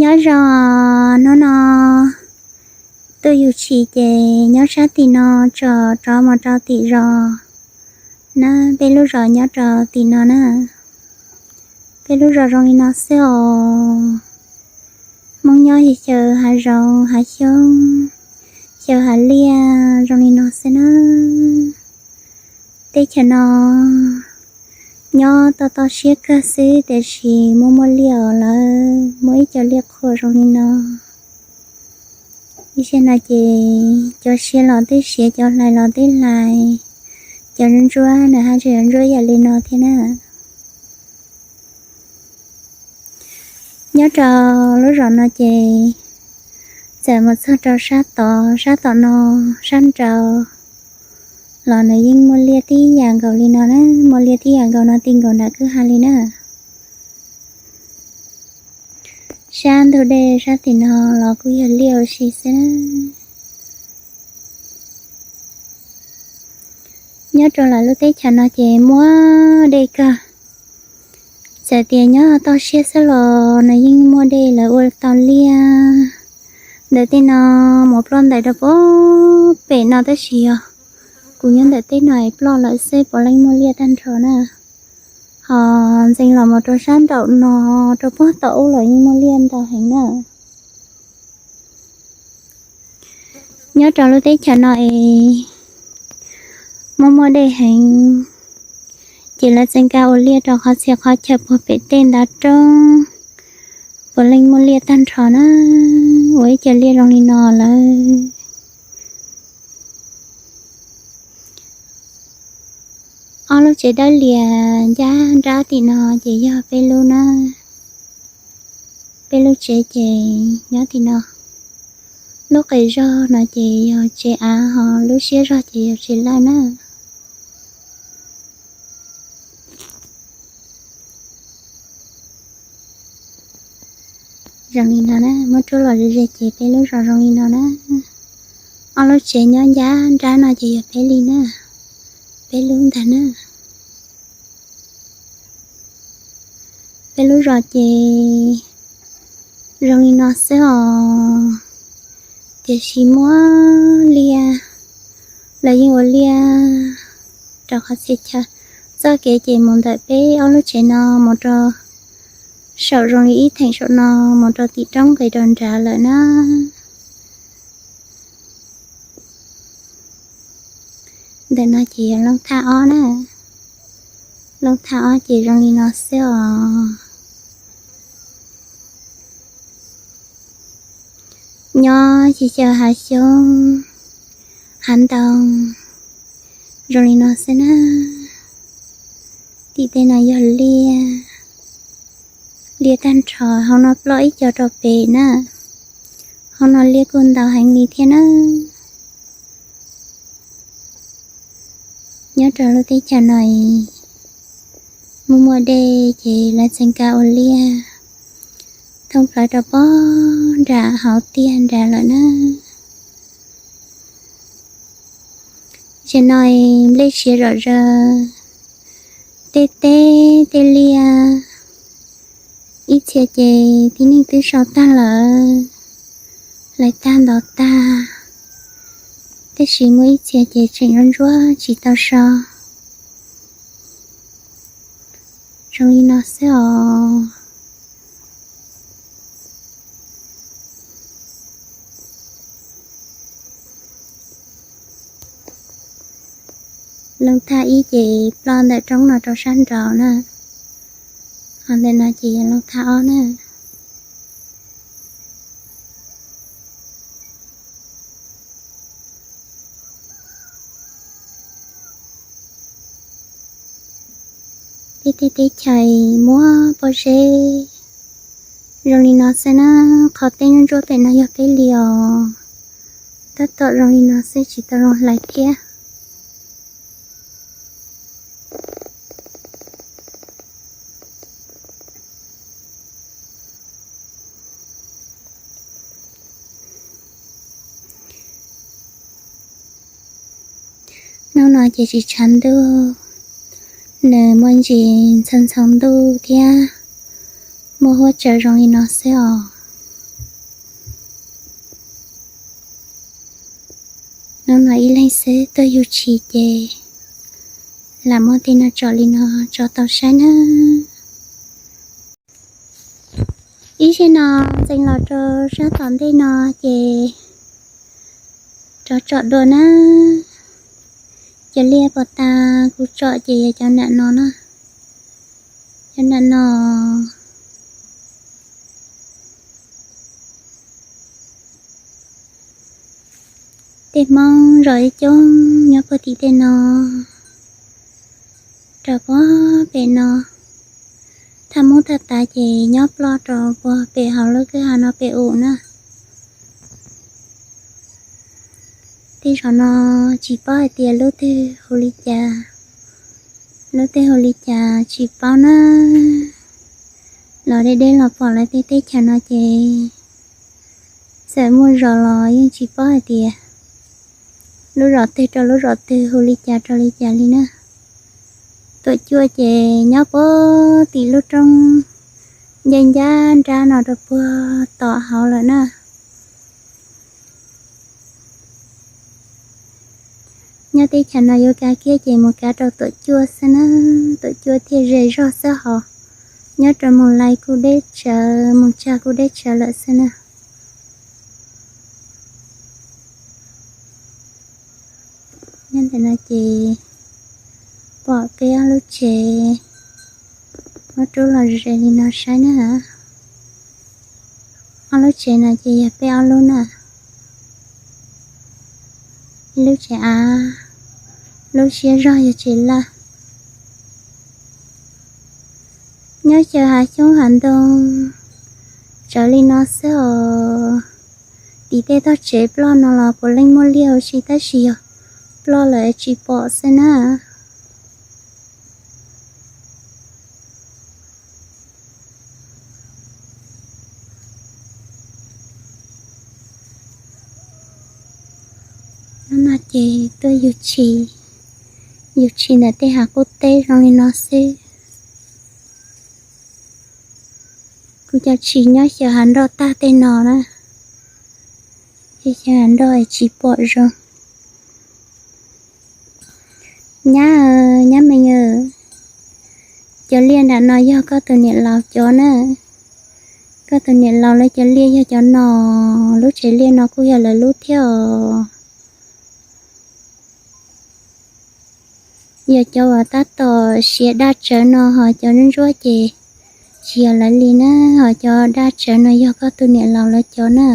Nyob zoo, hnub no tuaj yug tshis ces nyob sab tim no tso rov mus rau tim zos na, peb lub zos nyob rau tim no na. Peb lub zos zoo li no xwb os. Hmoob nyob xyaw hav zoov hav xyoob, xyaw hav liaj zoo li no xwb na. Teb chaws no nyob toj toj siab kawg xwb tiam sis muaj muaj liaj os lawv, muaj ib co liaj qhuav zoo li no. Ib zaug no ces cov siav los twb siav, cov hlais los twb hlais, cov ntsuab ntsuab na haj tseem yuav ntsuab yam li no thiab na. Nyob rau lub zos no ces txawm mus txog rau sab tod, sab tom no, sab nraud los nws yeej muaj liaj tib yam nkaus li no na, muaj liaj tib yam nkaus no ti nkaus nram kwj ha li na. Sab ntug dej sab tim no los kuj yog liaj ua si xwb na. Nyob rau lawv lub teb chaws no ces muaj dej kawg. Txawm tias nyob toj siab xwb los nws yeej muaj dej, lawv ua tau liaj. Ntawm tej no mus ploj ntawm rau puag pem no tab sis yog kuv nyob ntawm tej no es ploj lawm xwb puav leej muaj liaj tag nrho na. Ho ntxeev los mus rau sab nraum no, rau puag tom ub los yeej muaj liaj ntau heev na. Nyob rau lub teb chaws no es muaj muaj dej heev, ces lawv txawm nkag ua liaj rau qhov txhia qhov chaw puag pem tej ntav roob, puav leej muaj liaj tag nrho na. Ua ib co liaj zoo li no lawm. Ob lub tsev dawb lias ncaj nrab tim no ces yog peb lub na. Peb lub tsev ces nyob tim no. Lub qis zog no ces yog tsev av, ho lub siab zog ces yog tsev lawj na. Zoo li no na, muab rub los ze ze ces peb lub zos zoo li no na. Ob lub tsev nyob ncaj nrab no ces yog peb li na, peb lub ntag na. Peb lub zos ces zoo li no xwb os, tiam sis muaj liaj, lawv yeej ua liaj rau qhov txhia chaw. Txoj kev ces mus ntawm peb ob lub tsev no mus rau saum zoo li ib theem saum no mus rau tim roob nqis rau nrad lawm na. Ntawm no ces yog looj thaj ob na. Looj thaj ob ces zoo li no xwb os. Nyob xyaw xyaw hav xyoob, hav ntoo, zoo li no xwb na. Tim tej no yog liaj, liaj tag nrho, hauv no ploj ib co rau pem na. Hauv no liaj kuj ntau heev li thiab na. Nyob rau lub teb chaws no muaj muaj dej ces lawv txawm nkag ua liaj thoob plaws rau pog nram hauv tiag nrad lawm na. Tam no nplej siav zom zaws, tej teb tej liaj, ib txhia ces tib neeg twb so tag lawm, hlais tag ntov tag, tab sis muaj ib txhia ces tseem ntsuab ntsuab tsis tau so. Zoo li no xwb os. Looj thaj ib ces ploj ntawm roob no rau sab nraud na, ho ntawm no ces yog looj thaj ob na. Peb tej teb chaws muaj pob zeb zoo li no xwb na, qhov teb ntsuab pem no yog peb li os. Tab tom zoo li no xwb tsis tau zoo hlais thiab. Hnub no ces tsis tshav ntuj, nws muaj ntsis ntxhov ntxhov ntuj thiab muaj huab tsaws zoo li no xwb os. Hnub no ib leeg xwb tuaj yug tshis ces lam muab tej no tsom li no tso tau saib na. Ib zig no ntxeev los rau sab tom ntej no ces rov tsom dua na. Cov liaj puag ta kuv tsom ces yog cov nram no na. Cov nram no. Tej Hmoob zos ib coob nyob puag tim tej no, rau puag pem no. Thaj Hmoob thaj tas ces nyob ploj rau puag pem hauv lub kwj ha no pem ub na. Tej zos no tsis paub hais tias lub twg hu li cas, lub twg hu li cas tsis paub na. Los deb deb los pom lawv tej teb chaws no ces txawm muaj zos los yeej tsis paub hais tias lub zos twg rau lub zos twg hu li cas rau li cas li na. Tuam cuaj ces nyob puag tim lub roob ncaj ncaj nrab no rau puag tom hauv lawm na. Nyob teb chaws no yuav kav kiag ces mus kav rau tuam cuaj xwb na, tuam cuaj thiaj ze zog xwb hos. Nyob rau mus lais kuj deb tsawv, mus tsag kuj deb tsawv lawm xwb na. Nyob ntawm no ces pom peb ob lub tsev, muab rub los ze li no saib na. Ob lub tsev no ces yog peb ob lub na. Ib lub tsev av, lub siab zog yog tsev lawj. Nyob xyaw hav xyoob hav ntoo tsawv li no xwb os. Tim tej tog tsev ploj no los puav leej muaj liaj huv si tab sis yog ploj lawm tsis pom xwb na. Hnub no ces tuaj yug tshis, yug tshis ntawm tej hav qub teb zoo li no xwb. Kuv cov tshis nyob xyaw hav nroj tag tej no na, ces xyaw hav nroj es tsis pom zoo. Nyab, nyab Meej, cov liaj nram no yog koj tus niam laus cov na. Koj tus niam laus lawv cov liaj yog cov no, lub tsev liaj no kuj yog lawv lub thiab os. Yog cov uas tab tom siav daj tsawv no ho cov ntsuab ntsuab ces tsis yog lawv li na, ho cov daj tsawv no yog koj tus niam laus lawv cov na.